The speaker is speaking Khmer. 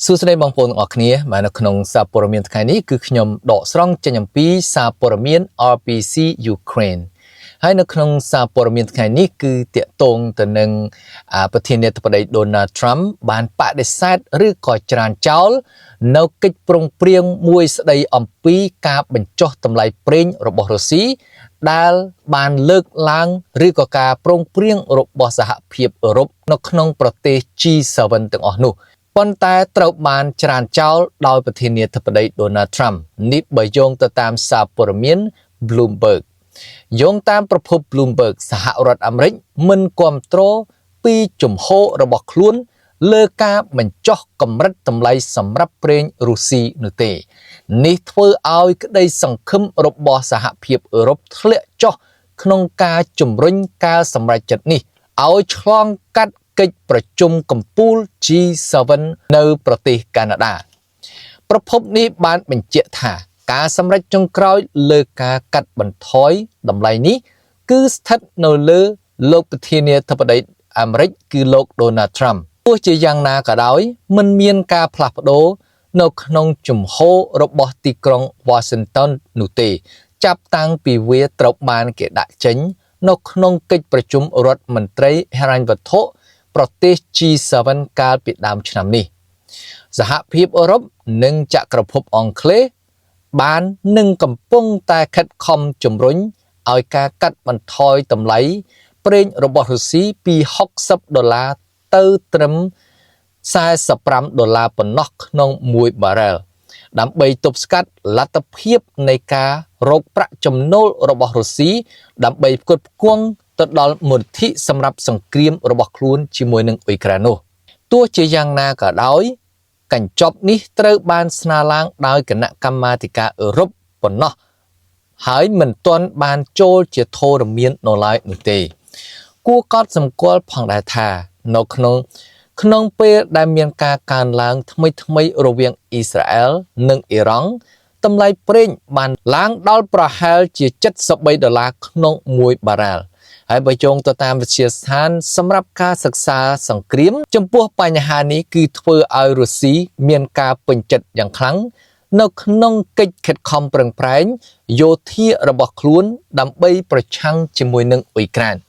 សួស្តីបងប្អូនទាំងអស់គ្នាបាទនៅក្នុងសារព័ត៌មានថ្ងៃនេះគឺខ្ញុំដកស្រង់ចេញអំពីសារព័ត៌មាន RBC Ukraine ហើយនៅក្នុងសារព័ត៌មានថ្ងៃនេះគឺតាក់ទងទៅនឹងអាប្រធានាធិបតី Donald Trump បានបដិសេធឬក៏ច្រានចោលនៅកិច្ចព្រមព្រៀងមួយស្ដីអំពីការបញ្ចុះតម្លៃប្រេងរបស់រុស្ស៊ីដែលបានលើកឡើងឬក៏ការព្រមព្រៀងរបស់សហភាពអឺរ៉ុបនៅក្នុងប្រទេស G7 ទាំងអស់នោះប៉ុន្តែត្រូវបានច្រានចោលដោយប្រធានាធិបតី Donald Trump នេះបើយោងទៅតាមសារព័ត៌មាន Bloomberg យោងតាមប្រភព Bloomberg សហរដ្ឋអាមេរិកមិនគ្រប់គ្រងពីជំហររបស់ខ្លួន លើការបញ្ចុះកម្រិតតម្លៃសម្រាប់ប្រេងរុស្ស៊ីនោះទេ នេះធ្វើឲ្យក្តីសង្ឃឹមរបស់សហភាពអឺរ៉ុបធ្លាក់ចុះក្នុងការជំរុញការសម្រេចចិត្តនេះឲ្យឆ្លងកាត់កិច្ចប្រជុំកំពូល G7 នៅប្រទេសកាណាដា ប្រភពនេះបានបញ្ជាក់ថាការសម្រេចចុងក្រោយលើការកាត់បន្ថយតម្លៃនេះ គឺស្ថិតនៅលើលោកប្រធានាធិបតីអាមេរិកគឺលោក Donald Trump ទោះជាយ៉ាងណាក៏ដោយមិនមានការផ្លាស់ប្ដូរនៅក្នុងជំហររបស់ទីក្រុង Washington នោះទេ ចាប់តាំងពីវាត្រូវបានគេដាក់ចេញ នៅក្នុងកិច្ចប្រជុំរដ្ឋមន្ត្រីហិរញ្ញវត្ថុប្រទេស G7 កាលពីដើមឆ្នាំនេះ សហភាពអឺរ៉ុបនិងចក្រភពអង់គ្លេសបាននឹងកំពុងតែខិតខំជំរុញឲ្យការកាត់បន្ថយតម្លៃប្រេងរបស់រុស្ស៊ីពី60ដុល្លារទៅត្រឹម45ដុល្លារប៉ុណ្ណោះក្នុង1បារ៉ែលដើម្បីទប់ស្កាត់លទ្ធភាពនៃការរកប្រាក់ចំណូលរបស់រុស្ស៊ីដើម្បីផ្គត់ផ្គង់ទៅដល់មូលនិធិសម្រាប់សង្គ្រាមរបស់ខ្លួនជាមួយនឹងអ៊ុយក្រែននោះទោះជាយ៉ាងណាក៏ដោយ កញ្ចប់នេះត្រូវបានស្នើឡើងដោយគណៈកម្មាធិការអឺរ៉ុបប៉ុណ្ណោះហើយមិនទាន់បានចូលជាធរមាននៅឡើយនោះទេ គួរកត់សម្គាល់ផងដែរថា នៅក្នុងក្នុងពេលដែលមានការកើនឡើងថ្មីថ្មីរវាងអ៊ីស្រាអែលនិងអ៊ីរ៉ង់តម្លៃប្រេងបានឡើងដល់ប្រហែលជា73ដុល្លារក្នុង1បារ៉ែលហើយបើយោងទៅតាមវិទ្យាស្ថានសម្រាប់ការសិក្សាសង្គ្រាម ចំពោះបញ្ហានេះគឺធ្វើឲ្យរុស្ស៊ីមានការពេញចិត្តយ៉ាងខ្លាំងនៅក្នុងកិច្ចខិតខំប្រឹងប្រែងយោធារបស់ខ្លួនដើម្បីប្រឆាំងជាមួយនឹងអ៊ុយក្រែន។